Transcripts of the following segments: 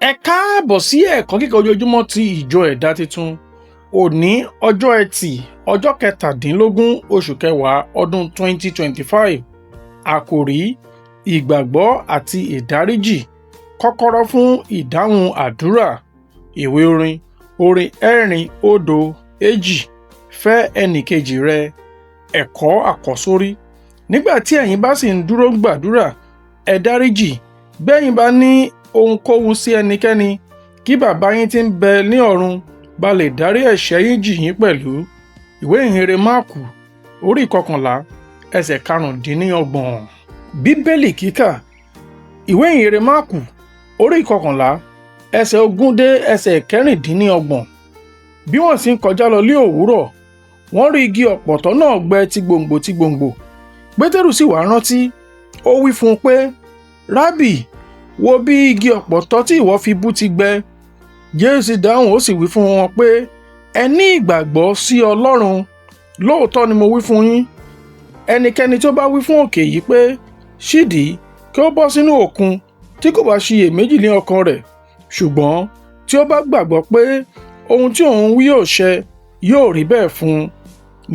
Ẹ káàbọ̀ sí ẹ̀kọ́ kíkà ojoojúmọ́ ti ìjọ Ẹ̀dá Titun. Òní ọjọ́ Ẹtì, ọjọ́ 17 oṣù kẹwàá ọdún 2025. Àkòrí: Ìgbàgbọ́ àti ìdáríjì, kọ́kọ́rọ́ fún ìdáhùn àdúrà. Ìwé orin, orin 402. Fẹ́ ẹnìkejì rẹ. Ẹ̀kọ́ àkọ́sórí. Nígbà tí ẹ̀yin bá sì ń dúró gbàdúrà, ẹ dáríjì bí ẹ̀yin bá ní ohunkóhun sí ẹnikẹ́ni, kí Bàbá yín tí ń bẹ ní ọ̀run bá lè dárí ẹ̀ṣẹ̀ yín jì yín pẹ̀lú. Ìwé Ìhìnrere Máàkù, orí 11, ẹsẹ̀ 25. Bíbélì kíkà. Ìwé Ìhìnrere Máàkù, orí 11, ẹsẹ̀ 20 dé ẹsẹ̀ 26. Bí wọ́n sì ń kọjá lọ lé òwúrọ̀, wọ́n rí igi ọ̀pọ̀tọ́ náà gbẹ ti gbòǹgbò ti gbòǹgbò. Pétérù sì wá rántí, ó wí fún un pé, "Rábì, wo bí igi ọ̀pọ̀tọ́ tí ìwọ fi bú ti gbẹ." Jésù sì dáhùn, ó sì wí fún wọn pé, "Ẹ ní ìgbàgbọ́ sí Ọlọ́run. Lóòótọ́ ni mo wí fún yín, ẹnikẹ́ni tí ó bá wí fún òkè yìí pé, 'Ṣídìí, kí ó bọ́ sínú òkun,' tí kò bá ṣiyèméjì ní ọkàn rẹ̀, ṣùgbọ́n tí ó bá gbàgbọ́ pé ohun tí òun wí yóò ṣẹ, yóò rí bẹ́ẹ̀ fún un.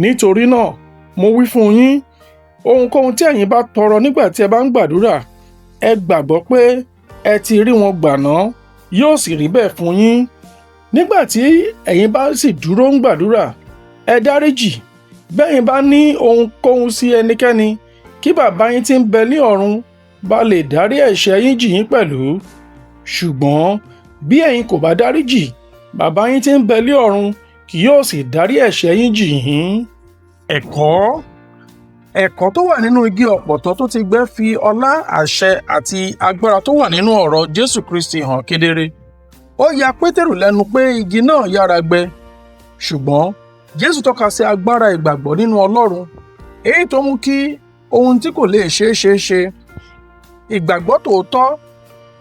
Nítorí náà, mo wí fún yín, ohunkóhun tí ẹ̀yin bá tọrọ nígbà tí ẹ bá ń gbàdúrà, ẹ gbàgbọ́ pé ẹ ti rí wọn gbà ná, yóò sì rí bẹ́ẹ̀ fún yín. Nígbà tí ẹ̀yin bá sì dúró ń gbàdúrà, ẹ dáríjì bí ẹ̀yin bá ní ohunkóhun sí ẹnikẹ́ni, kí Bàbá yín tí ń bẹ ní ọ̀run bá lè dárí ẹ̀ṣẹ̀ yín jì yín pẹ̀lú. Ṣùgbọ́n bí ẹ̀yin kò bá dáríjì, Bàbá yín tí ń bẹ ní ọ̀run kì yóò sì dárí ẹ̀ṣẹ̀ yín jì yín." Ẹ̀kọ́. Ẹ̀kọ́ tó wà nínú igi ọ̀pọ̀tọ́ tó ti gbẹ fi ọlá, àṣẹ àti agbára tó wà nínú ọ̀rọ̀ Jésù Kristi hàn kedere. Ó ya Pétérù lẹ́nu pé igi náà yára gbẹ. Ṣùgbọ́n Jésù tọ́ka sí agbára ìgbàgbọ́ nínú Ọlọ́run, èyí tó mú kí ohun tí kò lè ṣeé ṣe ṣe. Ìgbàgbọ́ tòótọ́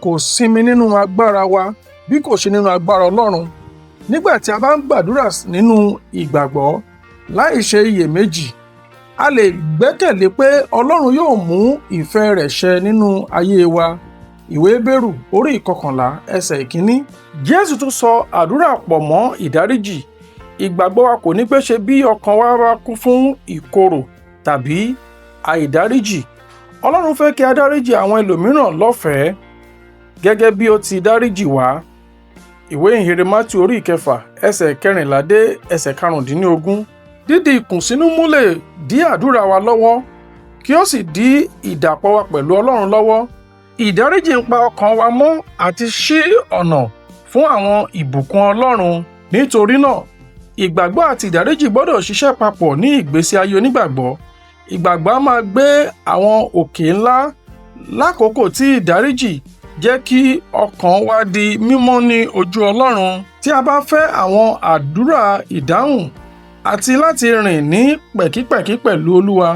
kò sinmi nínú agbára wa bí kò ṣe nínú agbára Ọlọ́run. Nígbà tí a bá ń gbàdúrà nínú ìgbàgbọ́ láì ṣe iyèméjì, a lè gbẹ́kẹ̀lé pé Ọlọ́run yóò mú ìfẹ́ rẹ̀ ṣẹ nínú ayé wa. Ìwé Hébérù, orí 11, ẹsẹ̀ 1. Jésù tún sọ àdúrà pọ̀ mọ́ ìdáríjì. Ìgbàgbọ́ wa kò ní pé ṣe bí ọkàn wa bá kún fún ìkorò tàbí àìdáríjì. Ọlọ́run fẹ́ kí a dáríjì àwọn ẹlòmíràn lọ́fẹ̀ẹ́ gẹ́gẹ́ bí ó ti dáríjì wá. Ìwé Ìhìnrere Mátíù, orí 6, ẹsẹ̀ 14 dé ẹsẹ̀ 15. Dídi ìkùnsínú mú lè dí àdúrà wa lọ́wọ́, kí ó sì dí ìdàpọ̀ wa pẹ̀lú Ọlọ́run lọ́wọ́. Ìdáríjì ń pa ọkàn wa mọ́ àti ṣí ọ̀nà fún àwọn ìbùkún Ọlọ́run. Nítorí náà, ìgbàgbọ́ àti ìdáríjì gbọ́dọ̀ ṣiṣẹ́ papọ̀ ní ìgbésí ayé onígbàgbọ́. Ìgbàgbọ́ á máa gbé àwọn òkè ńlá lákòókò tí ìdáríjì jẹ́ kí ọkàn wa di mímọ́ ní ojú Ọlọ́run. Tí a bá fẹ́ àwọn àdúrà ìdáhùn àti láti rìn ní pẹ̀kípẹ̀kí pẹ̀lú Olúwa,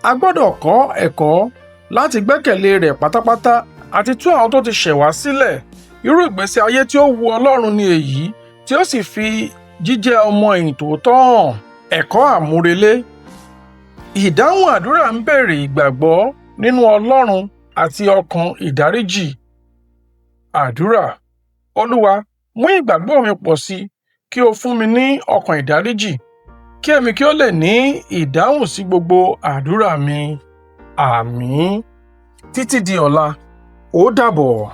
a gbọ́dọ̀ kọ́ ẹ̀kọ́ láti gbẹ́kẹ̀lé rẹ̀ pátápátá àti tú àwọn tó ti ṣẹ̀ wá sílẹ̀. Irú ìgbésí ayé tí ó wu Ọlọ́run ni èyí tí ó sì fi jíjẹ́ ọmọ ẹ̀yìn tòótọ́ hàn. Ẹ̀kọ́ àmúrelé. Ìdáhùn àdúrà ń bèrè ìgbàgbọ́ nínú Ọlọ́run àti ọkàn ìdáríjì. Àdúrà. Olúwa, mú ìgbàgbọ́ mi pọ̀ sí, kí o fún mi ní ọkàn ìdáríjì, kí èmi kí ó lè ní ìdáhùn sí gbogbo àdúrà mi. Àmín. Títí di ọ̀la, ó dàbọ̀.